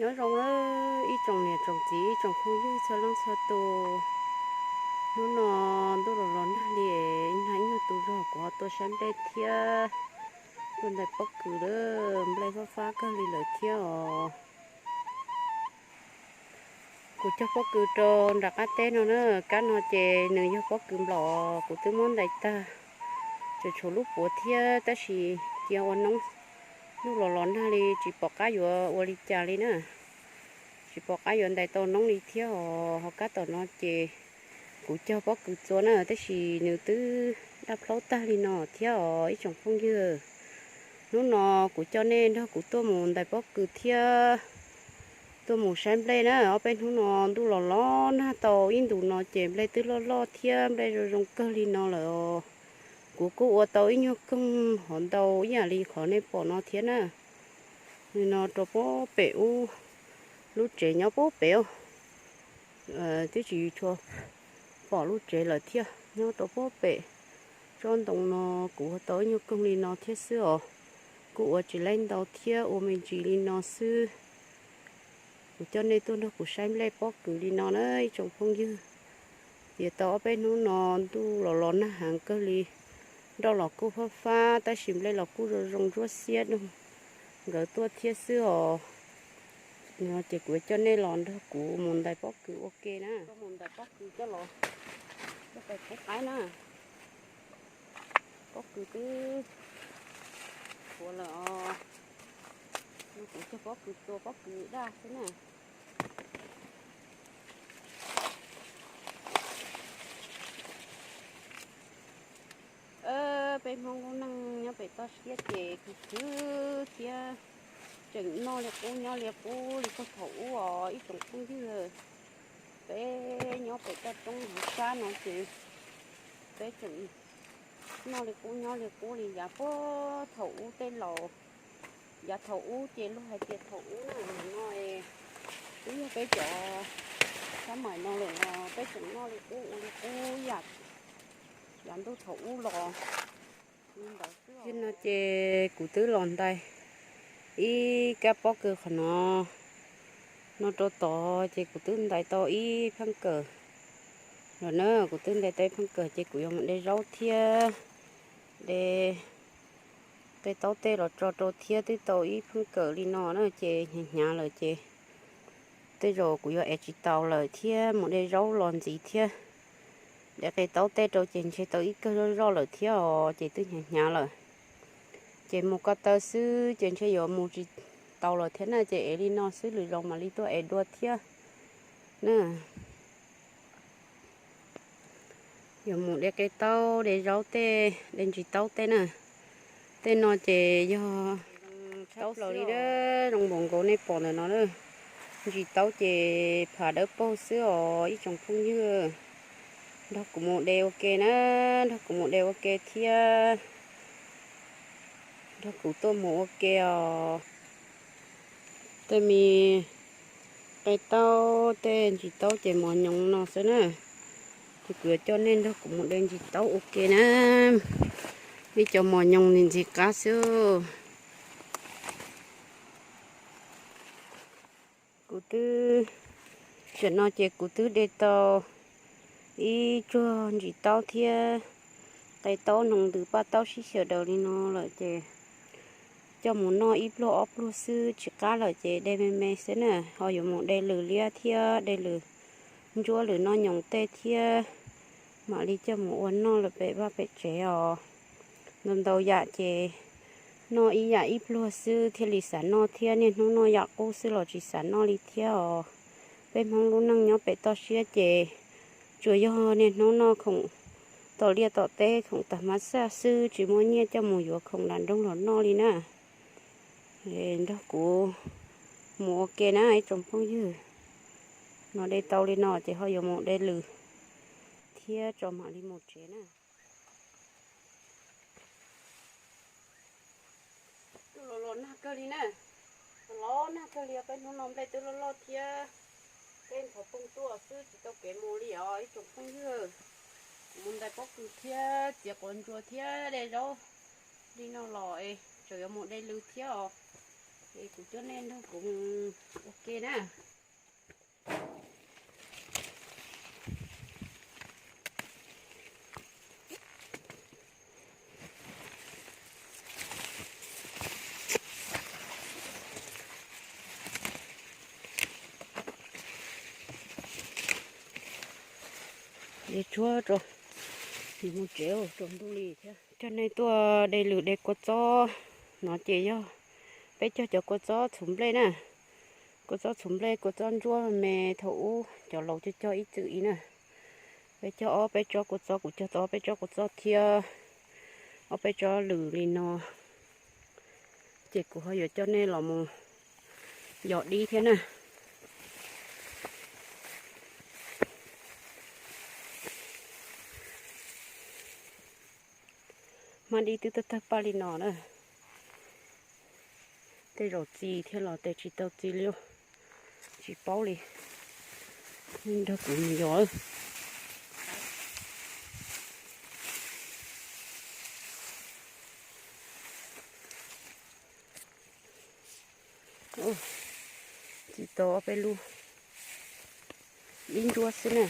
Nyob zoo ib tsoom niam tsoom txiv ib tsoom phooj ywg txhua leej txhua tus. Hnub no ntuj los los nag li, nag ib nyuag tus zog kuv ho tuaj saib nplej thiab tuaj ntais pob kws lawm, nplej fab fab kawg li lawm thiab os. Kuv cog pob kws rau nram qab teb no na, kab no ces nws yog pob kws nplaum kuv twb muab ntais tag, tseem tshuav lub puav thiab tab sis cia ua noob. Ntuj los los nag li tsis pom qab yuav ua li cas li na, tsis pom qab yuav ntais tau noob li thiab os. Ho kab tom no ces kuv cog pob kws txua na tab sis nws twb daj plhaub tag li no thiab os ib tsoom phooj ywg. Hnub no kuv coj nej nrog kuv tuaj mus ntais pob kws thiab tuaj mus saib nplej na. Ob peb hnub no ntuj los los nag tau ib ntus no ces nplej twb loj loj thiab nplej zoo zoo kawg li no lawm os. Kuv kuj ua tau ib nyuag koog hov ntau ib yam li qhov nej pom no thiab na. Nim no rau pob pem ub, lub tsev nyob pob pem os. Twb tsis tshua pom lub tsev lawm thiab, nyob rau pob pem tsob ntoo no. Kuv ua tau ib nyuag koog li no thiab xwb os. Kuj ua tsis laib ntau thiab, ua me ntsis li no xwb. Kuv coj nej tuaj nrog kuv saib nplej pob kws li no na ib tsoom phooj ywg. Tias tau ob peb hnub no ntuj los los nag heev kawg li, nroj los kuj fab fab tab sis nplej los kuj zoo zoo ntsuab xiab doog nkawd tuaj thiab xwb os. Ces kuv coj nej los nrog kuv mus ntais pob kws ua ke na. Mus ntais pob kws coj los coj pais pub qaib na. Pob kws twb puav lawm os. Kuv cog pob kws tua pob kws daj xwb na. Peb Hmoob lub neej nyob pem toj siab ces khwv khwv thiab tseem noj li qub nyob li qub li puag thaum ub os ib tsoom phooj ywg. Peb nyob pem toj roob hauv sab no ces peb tseem noj li qub nyob li qub li yav puag thaum ub tej laus. Yav thaum ub ces luag hais tias thaum ub na no twb yog peb cov sab maim no lawm os, peb tseem noj li qub ua li qub yam yav ntuj thaum ub los. Li no ces kuv twb los ntais ib kab pob kws qhov no, no rau tod ces kuv twb ntais tau ib pheej kawm lawm na. Kuv twb ntais tau ib pheej kawm ces kuv yuav mus de zaub thiab de qe taub tej los tso rau thiab twb tau ib pheej kawm li no na ces hnyav hnyav lawm ces tej zaum kuv yuav ev tsis taus lawm thiab mus de zaub los ntxiv thiab. De qe taub tej rau ces ntshe tau ib kawg zoj zoj lawm thiab os ces twb hnyav hnyav lawm. Ces mus ko taw xwb ces ntshe yuav mus tsis tau lawm thiab na ces ev li no xwb lwm zaus mam li tuaj ev dua thiab na. Yuav mus de qe taub de zaub tej de ntsis taub tej na. Tej no ces yog taub plaws li, zoo npaum nkaus nej pom ntawm no na. Ntsis taub ces phav dawb paug xwb os ib tsoom phooj ywg. Nrog kuv mus de ua ke na, nrog kuv mus de ua ke thiab nrog kuv tuaj mus ua ke os. Tej me qe taub tej ntsis taub ces mos nyoos no xwb na. Ces kuv yuav coj nej nrog kuv mus de ntsis taub ua ke na. Ib co mos nyoos ntxim qab xwb. Kuv twb, tam no ces kuv twb de tau ib tsuag ntsis taub thiab qe taub noo ntws paj taub sib xyaw daws li no lawm ces coj mus noj ib pluag ob pluag xwb tsis qab lawm ces de me me xwb na. Ho yuav mus de lwm liab thiab de lwm ntsuab lwm noj nyoos tej thiab mam li coj mus ua noj lawm pem vaj pem tsev os. Ntau ntau yam ces noj ib yam ib pluag xwb thiaj li xav noj thiab, niaj hnub noj yam qub xwb los tsis xav noj li thiab os. Peb Hmoob lub neej nyob pem toj siab ces tsuas yog niaj hnub noj khoom tom liaj tom teb khoom tag hmab xaj xwb, tsis muaj nyiaj coj mus yuav khoom nram nroog los noj li na. Nrog kuv mus ua ke na ib tsoom phooj ywg. No de tau li no ces ho yuav mus de lwm thiab tso mam li mus tsev na. Twb los los nag kawg li na, los nag kawg li, peb hnub no nplej twb loj loj thiab, tej ntxhov phooj tuaj xwb tsis tau kev mus li os ib tsoom phooj ywg. Kuv mus ntais pob kws thiab txiav quav ntsuas thiab de zaub li no los es tseem yuav mus de lwm thiab os. Es kuv coj nej nrog kuv mus ua ke. Ua na. De tshuab rau, mus tsev rau ntuj li thiab. Coj nej tuaj de lwm de kua txob no ces yog peb cog cov kua txob txhuv nplej na. Kua txob txhuv nplej, kua txob ntsuab me thaum ub cov laus cog cog ib txwm ib na. Peb cog ob peb tsob kua txob, kuv cog tau ob peb tsob kua txob thiab ob peb tsob lwm li no. Ces kuv ho yuav coj nej los mus yos dib thiab na. Hmab dib twb tawg tawg paj li no na. Tej zaum txi thiab los tej tsis tau txi li, tsis paub li. Nrog kuv mus yos. Txi tau ob peb lub dib ntsuab xwb na,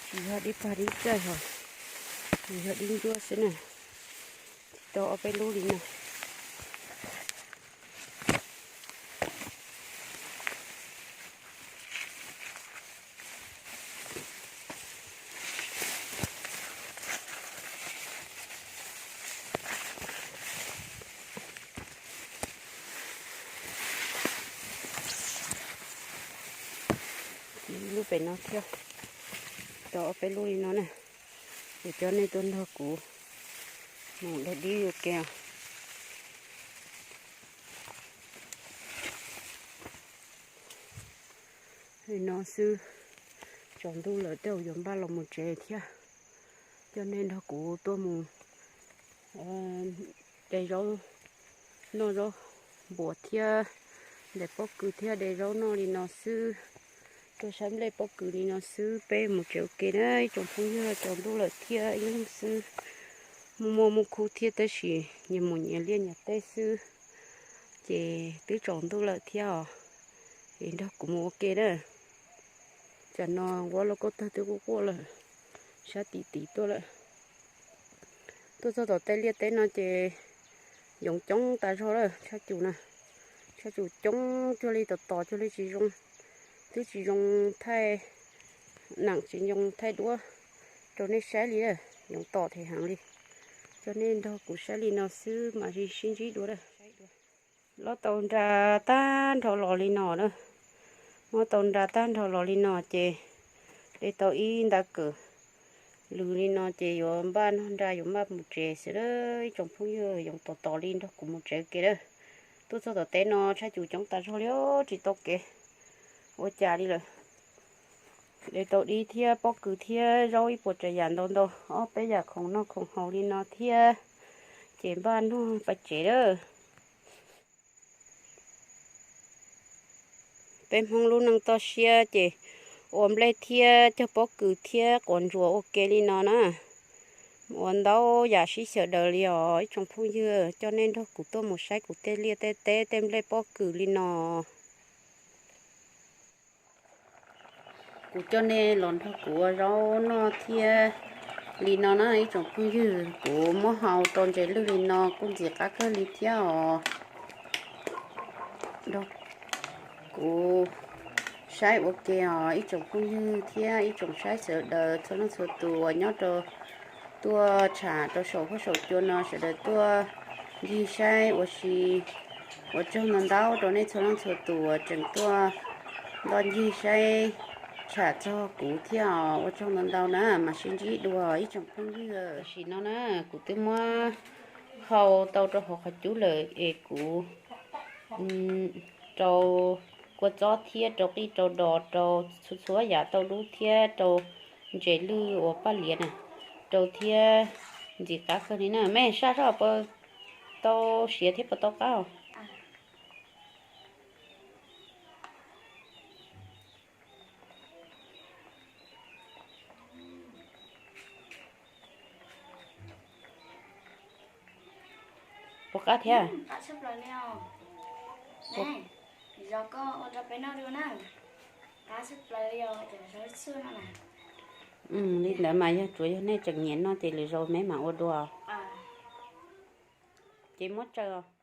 tsis yog dib pag dib tsaij hos, tsis yog dib ntsuab xwb na. Txi tau ob peb lub li no. Txi lub pem no thiab, tau ob peb lub li no na. Kuv coj nej tuaj nrog kuv mus de dib ua ke. Li no xwb, tsaus ntuj lawm tej zaum yuav npaj los mus tsev thiab. Coj nej nrog kuv tuaj mus de zaub, noj zaub npuas thiab, de pob kws thiab de zaub noj li no xwb. Tuaj saib nplej pob kws li no xwb, peb mus tsev ua ke na ib tsoom phooj ywg, tsaus ntuj lawm thiab ib leeg xwb. Muaj muaj muaj khub thiab tab sis nyias mus nyias liaj nyias teb xwb, ces twb tsaus ntuj lawm thiab os. Es nrog kuv mus ua ke na. Tsam no nquab lauj kaub tawg twb quaj quaj lawm, sab tim tid tuaj lawm. Tuaj txog tom tej liaj teb no ces yoov coob tas zog lawm, tshaj cum na, tshaj cum coob cuag li tom tom cuag li tsis zoo, twb tsis zoo thaij, neem tsis zoo thaij duab rau nej saib li, yoov tom them heev li. Coj nej nrog kuv saib li no xwb mam li sib ntsib dua. Lob tau nra tag nrho los li no na, muab tau nra tag nrho los li no ces de tau ib nta kawm lws li no ces yuav npaj noj nra yuav npaj mus tsev xwb a ib tsoom phooj ywg. Yoov tom tom li nrog kuv mus tsev ua ke lawm. Tuaj txog tom teb no tshaj cum coob tas zog li tsis tau kev ua cas li lawm. De tau dib thiab pob kws thiab zaub ib puas tsav yam ntau ntau, ob peb yam khoom noj khoom haus li no thiab, ces npaj noj pais tsev lawm. Peb Hmoob lub neej toj siab ces ua nplej thiab cog pob kws thiab quav ntsuas ua ke li no na. Ua ntau yam sib xyaw daws li os ib tsoom phooj ywg, coj nej nrog kuv tuaj mus saib kuv tej liaj tej teb tej nplej pob kws li no. Kuv coj nej los nrog kuv ua zaub noj thiab li no na ib tsoom phooj ywg, kuv muab hau rau ntses lwj li no kuj ntxim qab kawg li thiab os. Kuv saib ua ke os ib tsoom phooj ywg thiab ib tsoom saib sawv daws txhua leej txhua tus uas nyob rau tuaj tsham rau saum huab saum cua no sawv daws tuaj ncig saib ua si. Ua tsaug ntau ntau rau nej txhua leej txhua tus uas tseem tuaj ntoj ncig saib tsham txog kuv thiab os. Ua tsaug ntau ntau na mas sib ntsib dua ib tsoom phooj ywg. Tam sim no na kuv twb muab hau tau rau hauv qhov cub lawm es kuv rau kua txob thiab rau qij rau dos rau txhua txhua yam tau dub thiab rau ntses lwj uas paj liav na, rau thiab ntxim qab kawg li na. Mej saj soj puas tau siav thiab puas tau qab os? Puas qab thiab? Zos koj ua rau peb noj dua na. Qab tshaj plaws li os, cov zaub tsuag no na. Li ntawd mas yog tsuav yog nej tseem nyiam noj ces lwm zaus meb mam ua dua. Ces muab tsaws os.